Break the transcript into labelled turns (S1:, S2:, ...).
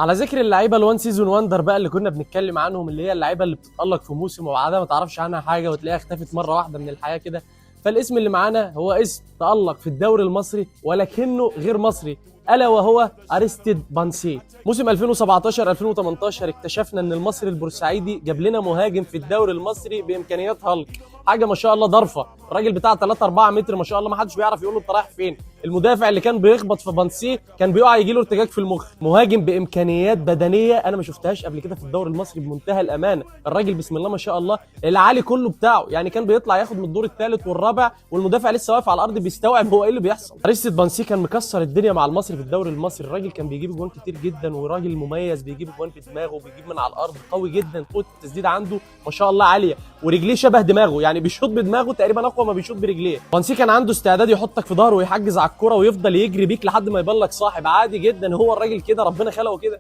S1: على ذكر اللعيبة ال one season wonder بقى اللي كنا بنتكلم عنهم، اللي هي اللعيبة اللي بتتالق في موسم وبعدها ما تعرفش عنها حاجة وتلاقيها اختفت مرة واحدة من الحياة كده، فالاسم اللي معانا هو اسم تالق في الدوري المصري ولكنه غير مصري، الا وهو اريستيد بانسي. موسم 2017 2018 اكتشفنا ان المصري البورسعيدي جاب لنا مهاجم في الدوري المصري بامكانيات هالك، حاجة ما شاء الله ضرفه، الراجل بتاع 3 4 متر ما شاء الله، ما حدش بيعرف يقول له انت رايح فين. المدافع اللي كان بيخبط في بانسي كان بيقع يجي له ارتجاج في المخ. مهاجم بامكانيات بدنية انا ما شفتهاش قبل كده في الدوري المصري بمنتهى الامانة. الراجل بسم الله ما شاء الله العالي كله بتاعه، يعني كان بيطلع ياخد من الدور الثالث والرابع والمدافع لسه واقف على الارض بيستوعب هو ايه اللي بيحصل. اريستيد بانسي كان مكسر الدنيا مع المصري في الدوري المصري. الراجل كان بيجيب جوان كتير جدا، وراجل مميز، بيجيب جوان بدماغه وبيجيب من على الارض، قوي جدا، قوة التسديد عنده ما شاء الله عالية، ورجليه شبه دماغه، يعني بيشوط بدماغه تقريبا اقوى ما بيشوط برجليه. بانسي كان عنده استعداد يحطك في ظهره ويحجز على الكرة ويفضل يجري بيك لحد ما يبان لك صاحب، عادي جدا، هو الراجل كده ربنا خلقه كده.